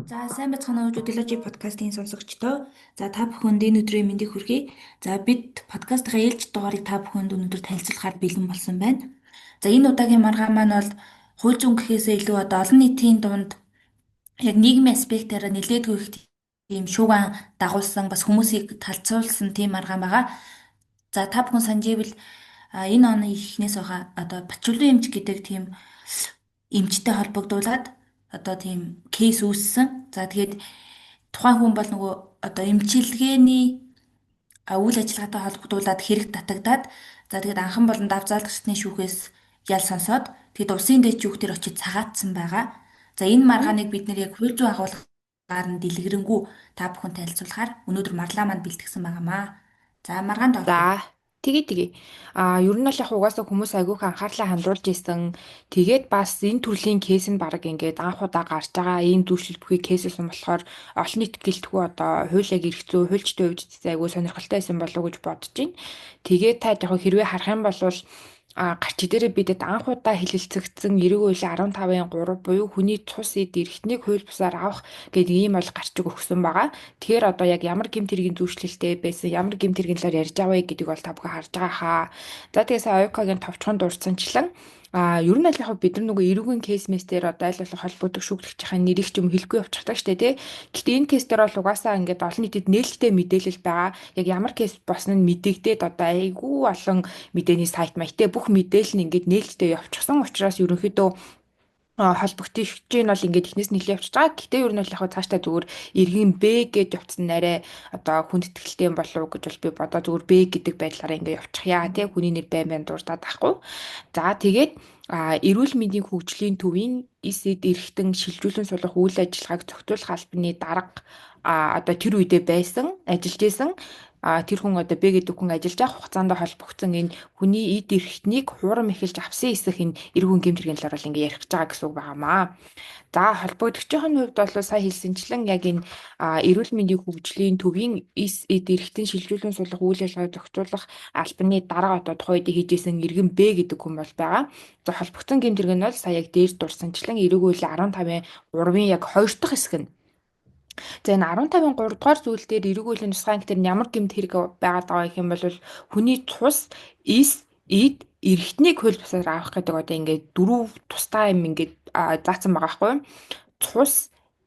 За сайн байцгаана уу Жудиложи подкастын сонсогчдоо. За та бүхэнд энэ өдрийн мэндийг хүргэе. За бид подкастынхаа ээлжит дугаарыг та бүхэнд өнөөдөр танилцуулахаар бэлэн болсон байна. За энэ удаагийн маргаан маань бол хууль зүйн гэхээсээ илүү одоо олон нийтийн дунд яг нийгмийн аспектаараа нэлээдгүй их тийм шууган дагуулсан бас хүмүүсийг талцуулсан тийм маргаан байгаа. За та бүхэн санаж ивэл энэ оны эхнээс байгаа одоо Бачулын эмч гэдэг тийм эмчтэй холбогдуулаад одоо тийм кейс үүссэн. За тэгээд тухайн хүн бол нөгөө одоо эмчилгээний үйл ажиллагаатай холбогдуулаад хэрэг татагдаад, за тэгээд анхан болон давзаалгчдын шүүхээс ял сонсоод, тэгээд улсын дээд шүүх дээр очиж цагаатсан байгаа. За энэ маргааныг бид нэр яг хууль зүйн агуулгаар нь дэлгэрэнгүй та бүхэн танилцуулахаар өнөөдөр марлаа маань бэлтгэсэн байгаамаа. За маргаанд оръё. За тэгээ тэгээ. Ер нь бол яг угаасаа хүмүүс айгүйх анхаарлаа хандуулж исэн. Тэгээд бас энэ төрлийн case нь баг ингээд анх удаа гарч байгаа ийм зүйчлэл бүхий case сэн болохоор олон нийт гэлтгүү одоо хууль яг эрх зүй, хуульчдын хувьд ч айгүй сонирхолтой байсан болов уу гэж бодож байна. Тэгээд та яг хэрвээ харах юм бол гарч дээрээ бидэд анх удаа хэлэлцэгдсэн эрэг хуулийн 15-ын 3 буюу хүний цус эд эрхтнийг хууль бусаар авах гэдэг ийм бол гарчиг өгсөн байгаа. Тэгэхээр одоо яг ямар гэмт хэргийн зүйчлэлтэй байсан, ямар гэмт хэргийн талаар ярьж байгаа вэ гэдгийг бол та бүхэн харж байгаа хаа. За тэгээс Оюкагийн товчхон дурдсанчлан ер нь аль яг бид нар нөгөө эрүүгийн case мэс дээр одоо аль болох холбогдох шүүгдэгчийн нэрийг ч юм хэлэхгүй явчихдаг штэ тий. Гэхдээ энэ case дээр бол угаасаа ингээд олон нийтэд нээлттэй мэдээлэл байгаа. Яг ямар case болсон нь мэдэгдээд одоо айгүй олон мэдээний сайт маягтай бүх мэдээлэл нь ингээд нээлттэй явчихсан учраас ерөнхийдөө холбогдчих нь бол ингээд эхнээс нь нэлээд явчихж байгаа. Гэтэ ер нь бол яг цаашдаа зүгээр иргэн Б гэж явцсан арай одоо хүндэтгэлтэй болов уу гэж бол би бодоо зүгээр Б гэдэг байдлаараа ингээд явчихъя тий, хүний нэр байн байн дурдаад байхгүй. За тэгээд эрүүл мэндийн хөгжлийн төвийн эс эд эрхтэн шилжүүлэн суулгах үйл ажиллагааг зохицуулах албаны дарга, одоо тэр үедээ байсан, ажиллаж исэн тэр хүн, одоо Б гэдэг хүн ажиллаж байгаа хугацаанд холбогдсон энэ хүний эд эрхтнийг хуурам эхэлж авсан эсэх энэ эргүүн гэмт хэргийн талаар бол ингээ ярих гэж байгаа гэсэн үг байгаамаа. За холбогдогчийн хувьд бол сая хэлсэнчлэн яг энэ эрүүл мэндийн хөгжлийн төвийн эс эд эрхтэн шилжүүлэн суулгах үйл ажиллагааг зохицуулах албаны дарга, одоо тухайн үед хийжсэн иргэн Б гэдэг хүн бол байгаа. За холбогдсон гэмт хэрэг нь бол сая яг дээр дурсанчлан эрэг хуулийн 15-ын 3-ын яг 2 дахь хэсэг нь. За энэ 15-ын 3 дугаар зүйл дээр эрэг хуулийн тусгай анги дээр ямар гэмт хэрэг байгаад байгаа гэх юм бол хүний цус, эс, эд, эрхтнийг хууль бусаар авах гэдэг одоо ингээд дөрөв тусдаа юм ингээд заасан байгаа байхгүй юу? Цус,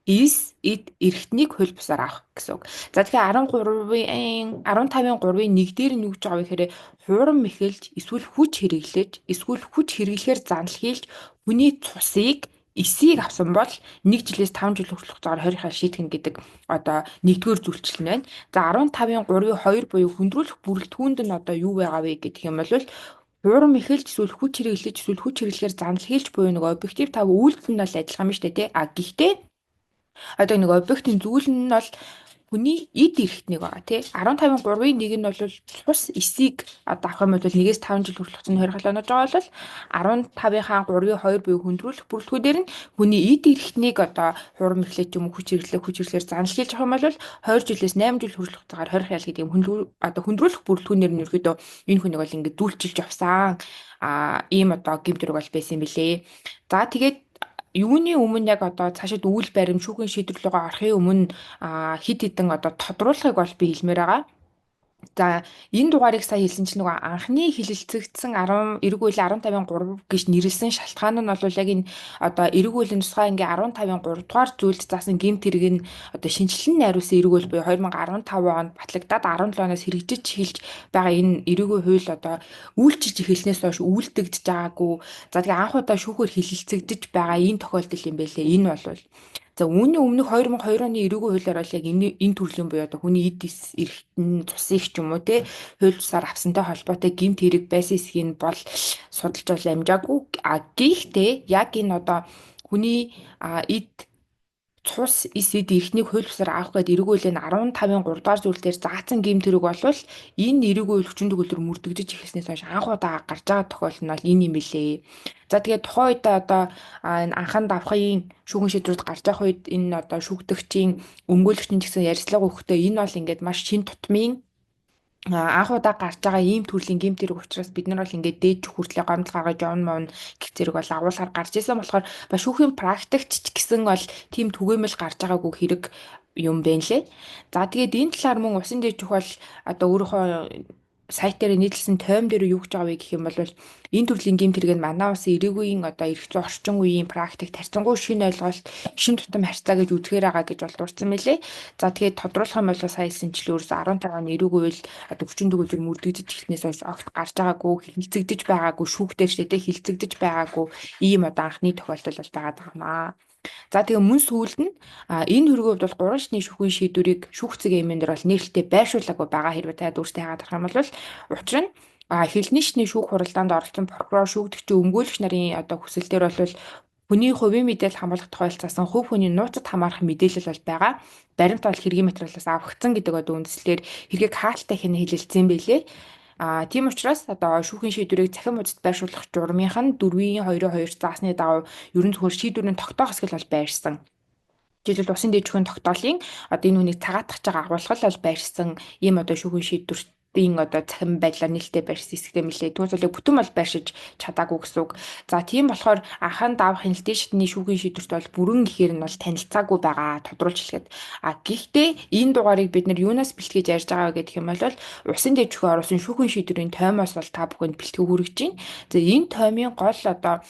эс, эд, эрхтнийг хууль бусаар авах гэсэн үг. За тэгэхээр 13-ын 15-ын 3-ын 1 дээр нь юу гэж байгаа вэ гэхээр хуурам эхэлж эсвэл хүч хэрэглэж эсвэл хүч хэрэглэхээр занал хийлж хүний цусыг, эсийг авсан бол 1 жилээс 5 жил хүртэлх хугацаагаар 20 хал шийтгэн гэдэг одоо нэгдүгээр зүйлчил нь байна. За 15-ын 3-ын 2 буюу хүндрүүлэх бүрэлдэхүүнд нь одоо юу байгаа вэ гэдэг юм бол хуурам эхэлж эсвэл хүч хэрэглэж эсвэл хүч хэрэглэхээр занал хийлж буюу нэг объектив тав үйлдэл нь бол адилхан юм шүү дээ тий. А гэхдээ одоо нэг объектын зүйл нь бол хүний эд эрхтнийг байгаа тий. 15-ын 3-ын 1 нь бол цус, эсийг одоо авах юм бол 1-ээс 5 жил хүртэлх хугацаанд 20 хал онож байгаа бол 15-ынхаа 3-ын 2 буюу хүндрүүлэх бүрэлдэхүүн дээр нь хүний эд эрхтнийг одоо хурам эхлэж юм хүч хэрэглэх, хүч хэрэглээр занал хийж авах юм бол 20 жилээс 8 жил хүртэлх хугацаагаар 20 хял гэдэг юм одоо хүндрүүлэх бүрэлдэхүүнээр нь ерөөдөө энэ хүнийг бол ингээд дүүлчилж явсан ийм одоо гэмт хэрэг бол байсан юм билээ. За тэгээд юуны өмнө яг одоо цаашид үйл барим шүүхийн шийдвэр рүүгээ орохын өмнө хэд хэдэн одоо тодруулахыг бол би хэлмээр байгаа. За энэ дугаарыг сая хэлсэн чинь нөгөө анхны хэлэлцэгдсэн 10 эрэг хуулийн 15-ын 3 гэж нэрлсэн шалтгаан нь бол яг энэ одоо эрэг хуулийн тусгай ангийн 15-ын 3 дугаар зүйлд заасан гэмт хэрэг нь одоо шинэчлэн найруулсан эрэг хууль буюу 2015 онд батлагдаад 17 оноос хэрэгжиж эхэлж байгаа энэ эрэг хууль одоо үйлчилж эхэлснээс хойш үйлдэгдэж байгаагүй. За тэгээ анх удаа шүүхээр хэлэлцэгдэж байгаа энэ тохиолдол юм байлээ. Энэ бол за үүний өмнөх 2002 оны эрүүгийн хуулиар бол яг энэ төрлийн буюу одоо хүний эд эс эрхтэн цусыг ч юм уу те хууль тусаар авсантай холбоотой гэмт хэрэг байсан эсхийг бол судалж бол амжаагүй. А гэхдээ яг энэ одоо хүний эд цус, эс, эд эрхнийг хууль бусаар авах гээд эрэг хуулийн 15-ын 3 дугаар зүйл дээр заасан гэмт хэрэг болвол энэ эрэг хууль хүчин төгөлдөр мөрдөгдөж эхэлснээс хойш анх удаа гарч байгаа тохиолдол нь бол энэ юм билээ. За тэгээд тухайн үед одоо энэ анхан давхын шүүхэн шийдвэрүүд гарч явах үед энэ одоо шүүгдэгчийн өмгөөлөгчийн ч гэсэн ярьцлага өгөхдөө энэ бол ингээд маш шин тутмын Анх удаа гарч байгаа ийм төрлийн гэмт хэрэг учраас бид нар бол ингээд дээд хүртлээ гомдол гаргаж явна мовно гэх зэрэг бол агуулгаар гарч исэн болохоор ба шүүхийн практикч ч гэсэн бол тийм түгээмэл гарч байгаагүй хэрэг юм байна лээ. За тэгээд энэ талаар мөн усын дээд чухал одоо өөрийнхөө сайт дээр нийтлсэн тойм дээр юу гэж байгаа вэ гэх юм бол энэ төрлийн гэмт хэрэг нь манай улсын эрэг үеийн одоо эрх зүйн орчин үеийн практик тарцсангуй шинэ ойлголт, шин тутам харьцаа гэж үзэхээр байгаа гэж бол дурдсан мэлээ. За тэгээд тодруулах юм бол сая хэлсэнчлэн өөрөөсөө 15 оны эрэг үйл одоо хүчин төгөлдөр мөрдөгдөж эхэлснээс хойш огт гарч байгаагүй, хилцэгдэж байгаагүй, шүүхтэр шээ тэ хилцэгдэж байгаагүй ийм одоо анхны тохиолдол бол байгаа юм аа. За тэгээ мөн сүүлд нь энэ хөргөө хувьд бол 3 шатны шүүхийн шийдвэрийг шүүх зэг эмэн дээр бол нээлттэй байршуулаагүй байгаа хэрвээ та дүүртэй хагаад харах юм бол учир нь хэлний шатны шүүх хуралдаанд оролцсон прокурор, шүүгдэгчийн өмгөөлөгч нарын одоо хүсэл дээр бол хүний хувийн мэдээлэл хамгаалах тухай заасан хувь хүний нууцад хамаарах мэдээлэл бол байгаа. Баримт бол хэргийн материалаас авагдсан гэдэг одоо үндслээр хэргийг хаалттай хийнэ хэлэлцсэн байлээ. Тийм учраас одоо шүүхийн шийдвэрийг цахим хуудасд байршуулах журмынх нь 4-ийн 2-2 заасны дагуу ерөн зөвхөн шийдвэрийн тогтоох хэсэг л бол байрсан. Жишээлбэл усын дээд чүүхийн тогтоолын одоо энэ хүнийг цагаатгах байгаа агуулгал бол байрсан ийм одоо шүүхийн шийдвэрт ийн одоо цахим байдлаар нээлттэй байрсан хэсэгтэй мэлээ. Түүнээс бол бүтэн бол байршиж чадаагүй гэсэн үг. За тийм болохоор анхан давх хяналтын шатны шүүхийн шийдвэрт бол бүрэн ихээр нь бол танилцаагүй байгаа тодруулж хэлэхэд. А гэхдээ энэ дугаарыг бид нар юунаас бэлтгэж ярьж байгаа вэ гэх юм бол усын дээд чөхөө оруулсан шүүхийн шийдвэрийн тоймоос бол та бүхэнд бэлтгэх хүргэж байна. За энэ тоймын гол одоо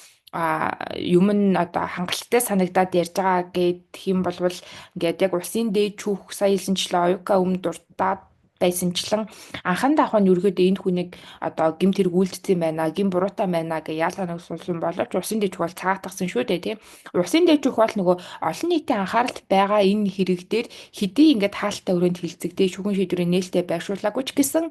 юм нь одоо хангалттай санагдаад ярьж байгаа гэх юм бол ингээд яг усын дээд чүүх сая хэлсэнчлэн оюука өмнө дуртаад байсанчлан анхан даах нь ерөөдөө энэ хүнийг одоо гэмт хэрэг үйлдсэн байна, гэм буруутай байна гэж яалаа нэг суулсан боловч усын дэж бол цагаатгсан шүү дээ тийм. Усын дэж бол нөгөө олон нийтийн анхааралд байгаа энэ хэрэг дээр хэдий ингээд хаалттай өрөөнд хилцэгдээ шүүхэн шийдвэрийн нээлттэй байршуулаагүй ч гэсэн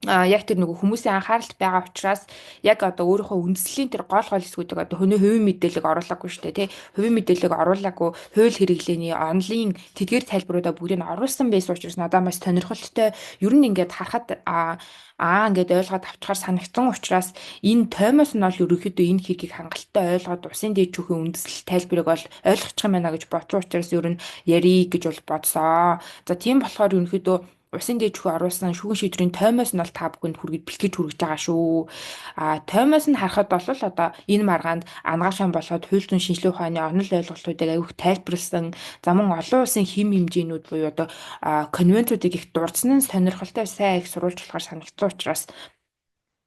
яг тэр нөгөө хүмүүсийн анхааралд байгаа учраас яг одоо өөрийнхөө үндслийн тэр гол гол хэсгүүдийг одоо хүний хувийн мэдээллийг оруулаагүй шүү дээ тий. Хувийн мэдээллийг оруулаагүй хууль хэрэглээний онлын тэдгээр тайлбаруудаа бүгдийг нь оруулсан байсан учраас надад маш сонирхолтой ер нь ингээд харахад аа ингээд ойлгоод авчгаар санагдсан учраас энэ тоймоос нь бол ерөнхийдөө энэ хэргийг хангалттай ойлгоод усын дээд чүүхийн үндэслэл тайлбарыг бол ойлгочих юм байна гэж бодсон учраас ер нь ярий гэж бол бодсоо. За тийм болохоор ерөнхийдөө усын дээд чүхээ оруулсан шүүхэн шийдвэрийн тоймоос нь бол та бүхэнд хүргэж бэлтгэж хүргэж байгаа шүү. Тоймоос нь харахад бол одоо энэ маргаанд ангаашаан болгоод хууль зүйн шинжилгээ ухааны онол ойлголтуудыг аюух тайлбарлсан за мөн олон улсын хэм хэмжээнүүд буюу одоо конвенцуудыг их дурдсан нь сонирхолтой сайн их сурвалж болохоор санагдсан учраас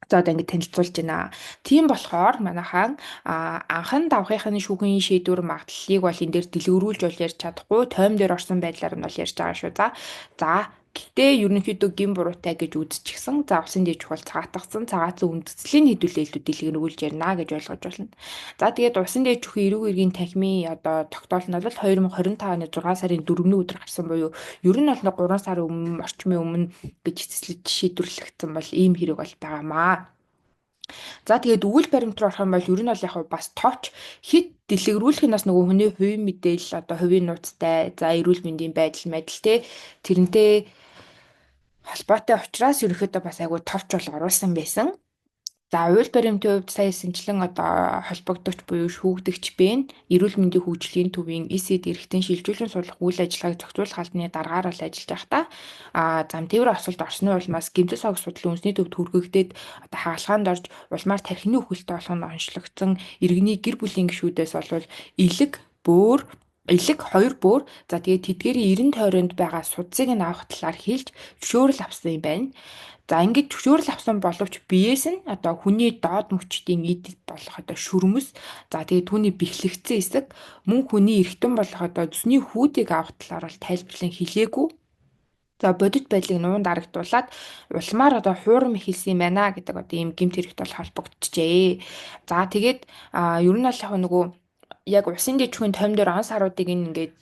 за одоо ингэ танилцуулж байна. Тийм болохоор манайхан анхан давхынхны шүүхийн шийдвэр магадлалыг бол энэ дээр дэлгэрүүлж бол ярьж чадахгүй тойм дээр орсон байдлаар нь бол ярьж байгаа шүү. За гэхдээ ерөнхийдөө гин буруутай гэж үзчихсэн. За усын дээд чухал цагаатгсан, цагаатсан үндэслэлийн хэдүүлээ илүү дэлгэрүүлж ярина гэж ойлгож байна. За тэгээд усын дээд чухал эрүүг эргийн танхимын одоо тогтоол нь бол 2025 оны 6 сарын 4-ний өдөр гарсан буюу ер нь бол 3 сар өмнө орчмын өмнө гэж цэцлэж шийдвэрлэгдсэн бол ийм хэрэг бол байгаамаа. За тэгээд өгүүл баримт руу орох юм бол ер нь бол яг бас товч хит дэлгэрүүлэх нь бас нөгөө хүний хувийн мэдээлэл одоо хувийн нууцтай за эрүүл мэндийн байдал мэдэл те тэрнтэй холбоотой учраас ерөнхийдөө бас айгүй товч бол оруулсан байсан. За уйл баримтын хувьд сая хэлсэнчлэн одоо холбогдогч буюу шүүгдэгч бэн эрүүл мэндийн хөгжлийн төвийн ИСЭД эргэтэн шилжүүлэн суулгах үйл ажиллагааг зохицуулах албаны даргаар бол ажиллаж байхдаа зам тээврийн осолд орсны улмаас гэмтэл сог судлалын үндэсний төвд хүргэгдээд одоо хагалгаанд орж улмаар тархины үхэлтэй болох нь онцлогдсон иргэний гэр бүлийн гишүүдээс болвол элэг, бөөр, элэг хоёр бөөр за тэгээд тэдгээрийн 90 тойронд байгаа судсыг нь авах талаар хэлж зөвшөөрөл авсан юм байна. За ингэж зөвшөөрөл авсан боловч биеэс нь одоо хүний доод мөчдийн эд болох одоо шүрмэс за тэгээд түүний бэхлэгдсэн хэсэг мөн хүний эргэтэн болох одоо зүсний хүүдийг авах талаар бол тайлбарлан хэлээгүй. За бодит байдлыг нуун дарагдуулаад улмаар одоо хуурам эхэлсэн юм байна гэдэг одоо ийм гэмт хэрэгт бол холбогдчихжээ. За тэгээд ер нь бол яг нөгөө яг усын дэжхүүн тойм дээр он саруудыг ингээд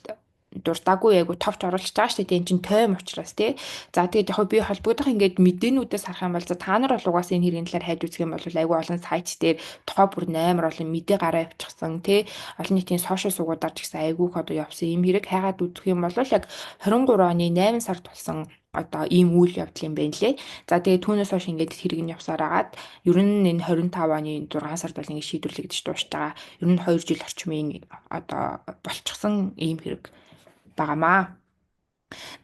дуртаагүй айгу товч оруулж байгаа шүү дээ. Энэ чинь тойм учраас тий. За тэгээд яг би холбогдох ингээд мэдээнүүдээс харах юм бол за та нар бол угаасаа энэ хэргийн талаар хайж үзэх юм бол айгу олон сайт дээр тухай бүр амар олон мэдээ гараа явчихсан тий. Олон нийтийн сошиал суугуудаар ч гэсэн айгу их одоо явсан ийм хэрэг хайгаад үзэх юм бол яг 23 оны 8 сард болсон одоо ийм үйл явдал юм байна лээ. За тэгээд түүнээс хойш ингээд хэрэг нь явсаар агаад ер нь энэ 25 оны 6 сард бол ингээд шийдвэрлэгдэж дуусч байгаа. Ер нь 2 жил орчмын одоо болчихсон ийм хэрэг байгаамаа.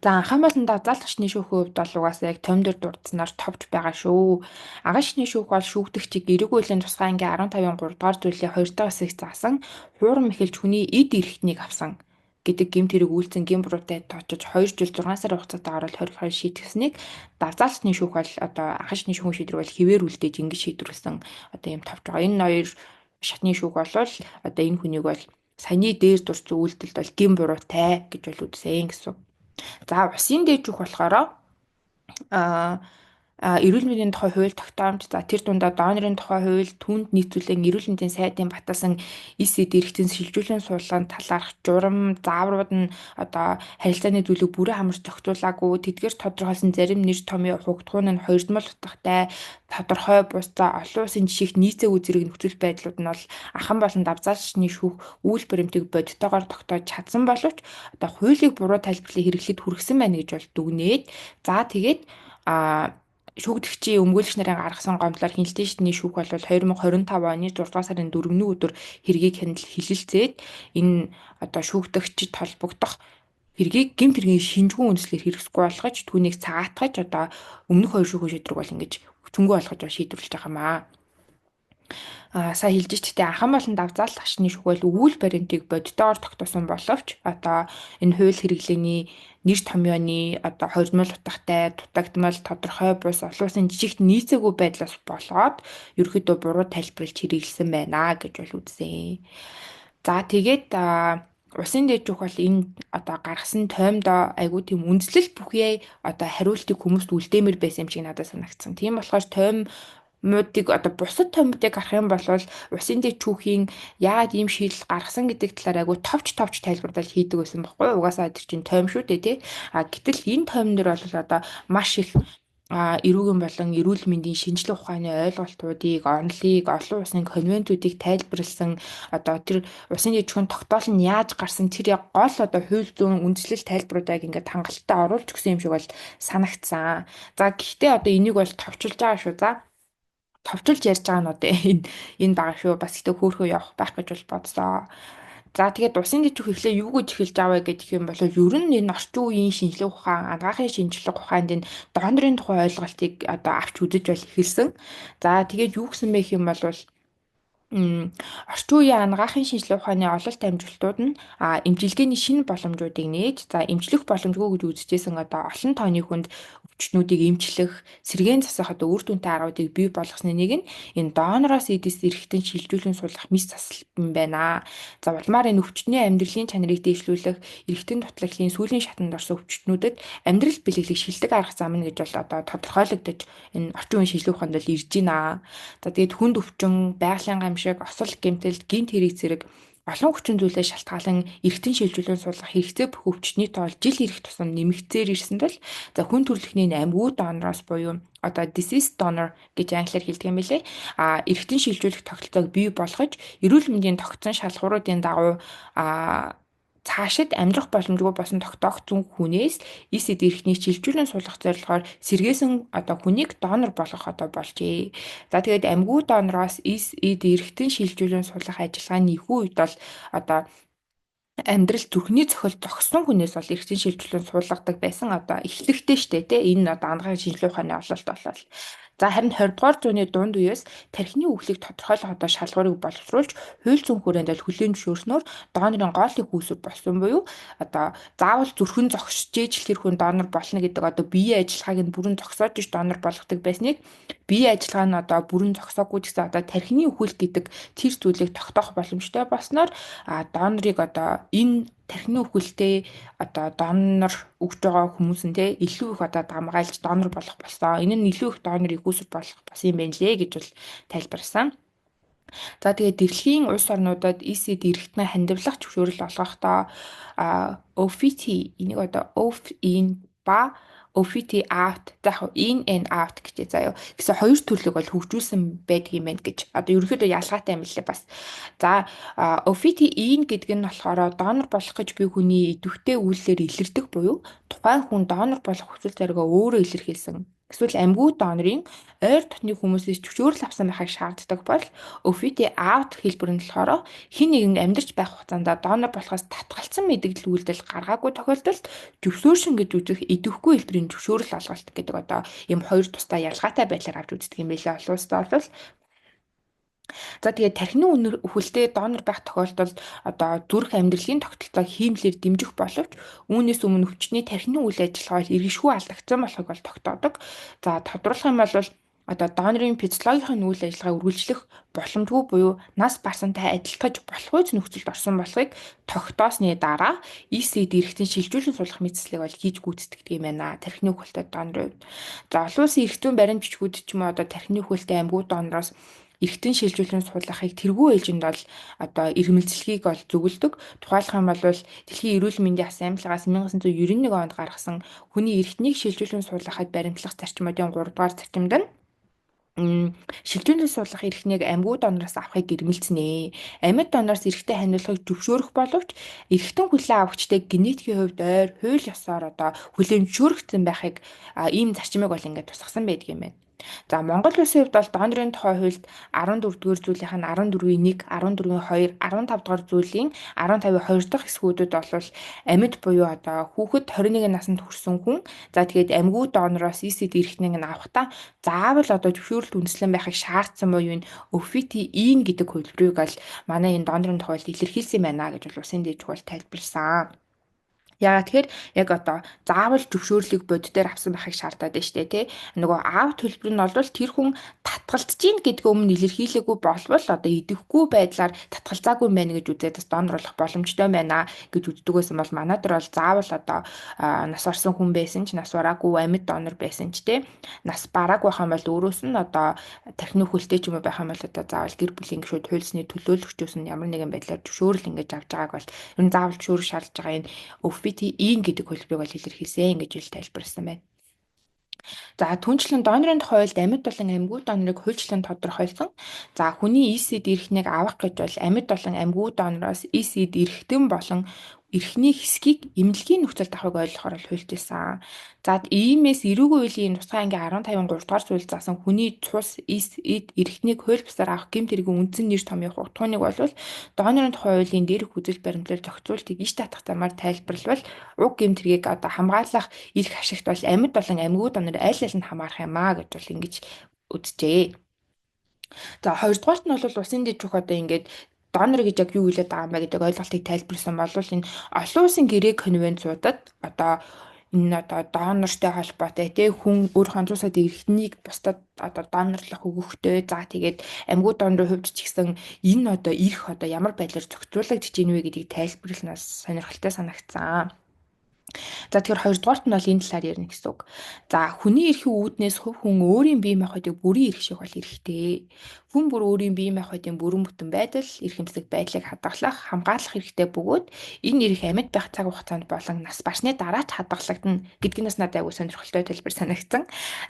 За анхан болон дазаалт шний шүүхийн хувьд бол угаасаа яг том дээр дурдсанаар товч байгаа шүү. Агаан шний шүүх бол шүүгдэгчийг эрэг хуулийн тусгай ангийн 15-ын 3 дугаар зүйлийн 2 дахь хэсэгт заасан хуурам эхэлж хүний эд эрхтнийг авсан гэдэг гэмт хэрэг үйлцэн гэм буруутай тоочож 2 жил 6 сарын хугацаатаагаар бол 22 шийтгэснийг давзаалцны шүүх бол одоо анхан шний шүүхийн шийдвэр бол хിവэр үлдээж ингэж шийдвэрлсэн одоо юм товч байгаа. Энэ хоёр шатны шүүх болвол одоо энэ хүнийг бол саяны дээр дурдсан үйлдэлд бол гэм буруутай гэж бол үзсэн гэсэн. За усын дээд жүх болохоор эрүүл мэндийн тухай хууль тогтоомж, за тэр дундаа донорын тухай хууль, түүнд нийцүүлэн эрүүл мэндийн сайдын баталсан эс эд эрхтэн шилжүүлэн суулган талаарх журам, зааврууд нь одоо харилцааны зүйлийг бүрэн хамарч зохицуулаагүй, тэдгээр тодорхойлсон зарим нэр томьёо хугдахуун нь хоёрдмол утгатай, тодорхой бус за олон улсын жишгт нийцээгүй зэрэг нөхцөл байдлууд нь бол анхан болон давзаалчны шүүх үйл баримтыг бодитойгоор тогтоож чадсан боловч одоо хуулийг буруу тайлбарлах хэрэглэхэд хүргэсэн байна гэж бол дүгнээд, за тэгээд шүүгдэгчийн өмгөөлөгч нарын гаргасан гомдлоор хяналтын шатны шүүх бол 2025 оны 6 дугаар сарын 4-ний өдөр хэргийг хяналт хилэлцээд энэ одоо шүүгдэгчид холбогдох хэргийг гэмт хэргийн шинжгүн үндслээр хэрэгсэхгүй болгож түүнийг цагаатгаж одоо өмнөх хоёр шүүхийн шийдвэрийг бол ингэж хүчингү болгож шийдвэрлэж байгаа юм аа. Сая хэлж штэ анхан болон давзаал ташны шүгэл өгүүл баримтыг бодитоор тогтоосон боловч одоо энэ хууль хэрэглээний нэр томьёоны одоо хоригдмол утгатай, дутагдмал, тодорхой бус олон улсын жижигт нийцээгүй байдлаас болоод ерөөхдөө буруу тайлбарлаж хэрэглэсэн байна гэж бол үзсэн. За тэгээд усын дээд жүх бол энэ одоо гаргасан тоймдоо айгүй тийм үндэслэл бүхий одоо хариултыг хүмүүст үлдээмэр байсан юм шиг надад санагдсан. Тийм болохоор тойм муудыг одоо бусад томьёодыг гарах юм бол усын дээд чүүхийн яагаад ийм шийдэл гаргасан гэдэг талаар айгүй товч товч тайлбарлал хийдэг байсан байхгүй юу? Угаасаа тэр чинь тойм шүү дээ тий. А гэтэл энэ тойм нэр бол одоо маш их эрүүгийн болон эрүүл мэндийн шинжлэх ухааны ойлголтуудыг, онолыг, олон улсын конвенцүүдийг тайлбарласан одоо тэр усын дээд чүүхэн тогтоол нь яаж гарсан тэр яг гол одоо хууль зүйн үндслэл тайлбаруудыг ингээд хангалттай оруулж өгсөн юм шиг бол санагдсан. За гэхдээ одоо энийг бол товчилж байгаа шүү. За товчилж ярьж байгаа нь одоо энэ байгаа шүү. Бас ихтэй хөөрхөө явах байх гэж бол бодсоо. За тэгээд усын дэд чүх эхлээ юу гэж эхэлж аваа гэх юм бол ер нь энэ орчин үеийн шинжлэх ухаан, анагаахын шинжлэх ухаанд энэ донорын тухай ойлголтыг одоо авч үзэж бол эхэлсэн. За тэгээд юу гэсэн бэ гэх юм бол орчин үеийн анагаахын шинжлэх ухааны ололт амжилтууд нь эмчилгээний шинэ боломжуудыг нээж, за эмчлэх боломжгүй гэж үзэжсэн одоо олон тооны хүнд өвчтнүүдийг эмчлэх, сэргээн засах одоо үр дүнтэй аргуудыг бий болгосны нэг нь энэ донороос эдис эрхтэн шилжүүлэн суулгах мэс засал юм байна. За улмаар энэ өвчтний амьдралын чанарыг дээшлүүлэх, эрхтэн дутлаглалын сүүлийн шатанд орсон өвчтнүүдэд амьдрал бэлэглэх шилдэг арга зам нь гэж бол одоо тодорхойлогдож энэ орчин үеийн шинжлэх ухаанд бол ирж байна. За тэгээд хүнд өвчин, байгалийн гамшиг, осол гэмтэл, гэмт хэрэг зэрэг олон хүчин зүйлээ шалтгаалan эргэтэн шилжүүлэн суулгах хэрэгцээ бүх өвчтний тоол жил ирэх тусам нэмэгцээр ирсэн тул за хүн төрөлхтний амьгүй донороос буюу одоо deceased donor гэж англиар хэлдэг юм билээ. Эргэтэн шилжүүлэх тогтолцоог бий болгож эрүүл мэндийн тогтсон шалгууруудын дагуу цаашид амьдрах боломжгүй болсон тогтоогдсон хүнээс эс эд эрхтнийг шилжүүлэн суулгах зорилгоор сэргээсэн одоо хүнийг донор болгох одоо болжээ. За тэгээд амьгүй донороос эс эд эрхтэн шилжүүлэн суулгах ажиллагааны ихүү үед бол одоо амьдрал зүрхний цохил зогссон хүнээс бол эрхтэн шилжүүлэн суулгадаг байсан. Одоо эхлэхтэй штэ тий энэ одоо анагаахын шинжлэх ухааны ололт болол. За харин 20 дугаар зууны дунд үеэс тархины үхлийг тодорхойлох одоо шалгуурыг боловсруулж хууль зүйн хүрээнд бол хүлээн зөвшөөрснөөр донорын гоолын хүүсвэр болсон буюу одоо заавал зүрхэн зогсож ижил тэр хүн донор болно гэдэг одоо биеийн ажиллагааг нь бүрэн зогсоож иж донор болгодог байсныг биеийн ажиллагаа нь одоо бүрэн зогсоогүй гэсэн одоо тархины үхэл гэдэг тэр зүйлийг тогтоох боломжтой болсноор донорыг одоо энэ тархины үхэлтэй одоо донор өгж байгаа хүмүүс нь те илүү их одоо дамгаалж донор болох болсон. Энэ нь илүү их донорыг үүсвэр болох болсон юм байна лээ гэж бол тайлбарласан. За тэгээд дэлхийн улс орнуудад ECD эрхтнээ хандивлах зөвшөөрөл олгохдоо OFT энийг одоо off in ба OFT out за яг in and out гэж заяа. Гэсэн хоёр төрлөг бол хөгжүүлсэн байдаг юм байна гэж. Одоо ерөнхийдөө ялгаатай юм лээ бас. За OFT in гэдэг нь болохоор донор болох гэж буй хүний идэвхтэй үйлдэлээр илэрдэг буюу тухайн хүн донор болох хүсэл зоригоо өөрөө илэрхийлсэн Эсвэл амьгүй донорын ойр дотны хүмүүсээс зөвшөөрөл авсан байхыг шаарддаг бол ÖFT out хэлбэр нь болохоор хэн нэгэн амьдарч байх хугацаанд донор болохоос татгалцсан мэдэгдэл үйлдэл гаргаагүй тохиолдолд зөвшөөрсөн гэж үзэх идэвхгүй хэлбэрийн зөвшөөрөл олголт гэдэг одоо ийм хоёр тусдаа ялгаатай байдлаар авч үздэг юм билээ олон улсад бол. За, тэгээд тархины үхэлтэй донор байх тохиолдолд одоо зүрх амьдралын тогтолцоог хиймлээр дэмжих боловч үүнээс өмнө өвчтөний тархины үйл ажиллагаа бол иргэшгүй алдагдсан болохыг бол тогтоодог. За, тодруулах юм бол одоо донорын физиологийн үйл ажиллагаа үргэлжлэх боломжгүй буюу нас барсантай адилтгаж болохгүй нөхцөлд орсон болохыг тогтоосны дараа эс эд эрхтэн шилжүүлэн суулгах мэтчилгээг бол хийж гүйцэтгэдэг юм байна. Тархины үхэлтэй донорын хувьд. За, олон улсын эрх зүйн баримт бичгүүд ч юм уу одоо тархины үхэлтэй амьгүй донороос эргэтэн шилжүүлэн суулгахыг тэргүй ээлжинд бол одоо эрмэлзлэгийг бол зөвлөдөг. Тухайлах юм бол Дэлхийн эрүүл мэндийн асан амтлагаас 1991 онд гаргасан хүний эрхтнийг шилжүүлэн суулгахад баримтлах зарчмуудын 3 дугаар зарчимд нь шилжүүлэн суулгах эрхнийг амьгүй донороос авахыг эрмэлзэнэ. Амьд донороос эрхтэй ханиулахыг зөвшөөрөх боловч эрхтэн хүлээн авагчтай генетикийн хувьд ойр хууль ёсоор одоо хүлээн зөвшөөрөгдсөн байхыг ийм зарчмыг бол ингээд тусгасан байдаг юм байна. За, Монгол улсын хувьд бол донорын тухай хуульд 14-р зүйлийнх нь 14-ийн 1, 14-ийн 2, 15 дугаар зүйлийн 15-ийн 2 дахь хэсгүүдэд бол амьд буюу одоо хүүхэд 21 наснд хүрсэн хүн, за, тэгээд амьгүй донороос эс эд эрхтнийг нь авахдаа заавал одоо зөвшөөрөлт үндэслэн байхыг шаардсан буюу энэ ÖFT in гэдэг хувилбарыг бол манай энэ донорын тухай хуульд илэрхийлсэн байна гэж бол улсын дээд чухал тайлбарласан. Яагаад тэгэхээр яг одоо заавал зөвшөөрлийг бодит дээр авсан байхыг шаардаад байна шүү дээ, тий. Нөгөө аав төлбөр нь бол тэр хүн татгалзаж гин гэдгээ өмнө илэрхийлээгүй болвол одоо идэвхгүй байдлаар татгалзаагүй юм байна гэж үзээд бас донорлох боломжтой байна гэж үздэг байсан бол манай дээр бол заавал одоо нас орсон хүн байсан ч, нас бараагүй амьд донор байсан ч, тий, нас бараагүй байх юм бол өөрөөс нь одоо тархины үхэлтэй ч юм уу байх юм бол одоо заавал гэр бүлийн гишүүд, хууль төлөөлөгчөөс нь ямар нэгэн байдлаар зөвшөөрөл ингэж авч байгааг бол ер нь заавал зөвшөөрөх шаардж байгаа энэ ÖFT in гэдэг хувилбарыг бол илэрхийлсэн гэж ил тайлбарласан байна. За, түүнчлэн донорын тухай хуульд амьд болон амьгүй донорыг хуульчлан тодорхойлсон. За, хүний эс эд эрхнийг авах гэж бол амьд болон амьгүй донороос эс эд эрхтэн болон эрхний хэсгийг эмнэлгийн нөхцөлд авахыг ойлгохоор л хуульчилсан. За, иймээс эрүүгийн хуулийн тусгай ангийн 15-ын 3 дугаар зүйл заасан хүний цус, эс, эд, эрхтнийг хууль бусаар авах гэмт хэргийн үндсэн нэр томьёо хугацааныг бол донорын тухай хуулийн дээрх үзэл баримтлал зохицуултыг иш татах замаар тайлбарлавал уг гэмт хэргийг одоо хамгаалах эрх ашигт бол амьд болон амьгүй донор аль аль нь хамаарах юм аа гэж бол ингэж үзжээ. За, хоёрдугаарт нь бол улсын дэд чух одоо ингээд донор гэж яг юу хэлээд байгаа юм бэ гэдэг ойлголтыг тайлбарласан бол энэ олон улсын гэрээ конвенцуудад одоо энэ одоо донортой холбоотой, тий, хүн өөрийнхөө цусаад эрхтнийг бусдад одоо донорлох өгөхтэй, за, тэгээд амьгүй донорын хувьд ч гэсэн энэ одоо эрх одоо ямар байдлаар зохицуулагдаж ийн вэ гэдгийг тайлбарланаас сонирхолтой санагдсан. За, тэгэхээр хоёрдугаарт нь бол энэ талаар ярина гэсэн үг. За, хүний эрхийн үүднээс хувь хүн өөрийн бие махбодыг бүрийн эрх шиг бол эрхтэй. Хүн бүр өөрийн бие махбодын бүрэн бүтэн байдал, эрхэмсэг байдлыг хадгалах, хамгаалах хэрэгтэй бөгөөд энэ эрх амьд байх цаг хугацаанд болон нас барсны дараа ч хадгалагдана гэдг нь бас надад айгүй сонирхолтой тайлбар санагдсан.